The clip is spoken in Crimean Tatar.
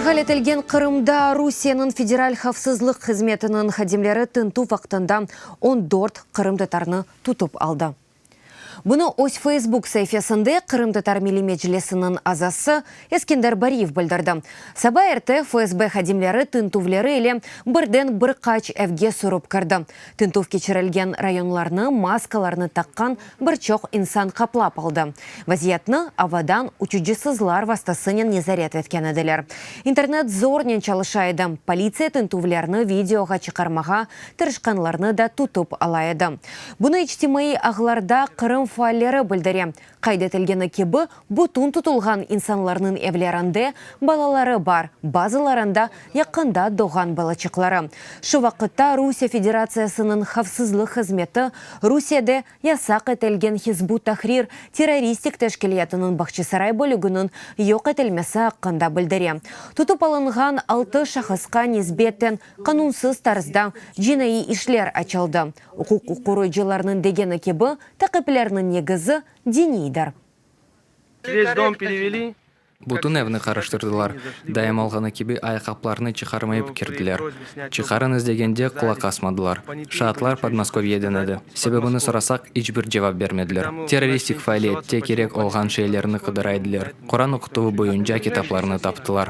İşğal etilgen Qırımda Rusiyeniñ Federal havfsızlıq hızmetiniñ hadimleri tintüv vaqtında 14 qırımtatarnı tutıp aldı. Bunı öz Facebook saifesinde Qırımtatar Milliy Meclisiniñ azası Eskender Bariyev bildirdi. Saba erte FSB hadimleri tintüvleri ile birden bir qaç evge sürip kirdi. Tintüv keçirilgen rayonlarnı maskalarnı taqqan bir çoq insan qaplap aldı. Vaziyetni avadan uçucısızlar vastasınen nezaret etken ediler. İnternet zornen çalışa edi, politsiya tintüvlerni videoğa çıqarmağa tırışqanlarnı da tutıp ala edi. Bunı içtimaiy ağlarda Qırım faalleri bildire. Qayd etilgeni kibi, bütün tutulğan insanlarnıñ evlerinde balaları bar, bazılarında yaqında doğğan balaçıqları. Şu vaqıtta Rusiye Federatsiyasınıñ havfsızlıq hızmeti Rusiyede yasaq etilgen Hizb ut-Tahrir terroristik teşkilâtınıñ Bağçasaray bölüginiñ yoq etilmesi aqqında bildire. Tutıp alınğan altı şahısqa nisbeten qanunsız tarzda cinaiy işler açıldı. Uquq qoruyıcılarnıñ degeni kibi, taqiplerniñ negizi diniydir. Ves dom pereveli. Bütün evni qarıştırdılar. Daim olğanı kibi, ayaqqaplarnı çıqarmayıp kirdiler. Çıqarıñız degende, qulaq asmadılar. Şaatlar Podmoskovyeden edi. Sebebini sorasaq, iç bir cevap bermediler. Terroristik faaliyette kerek olğan şeylerni qıdıra ediler. Quran oqutuvı boyunca kitaplarnı taptılar.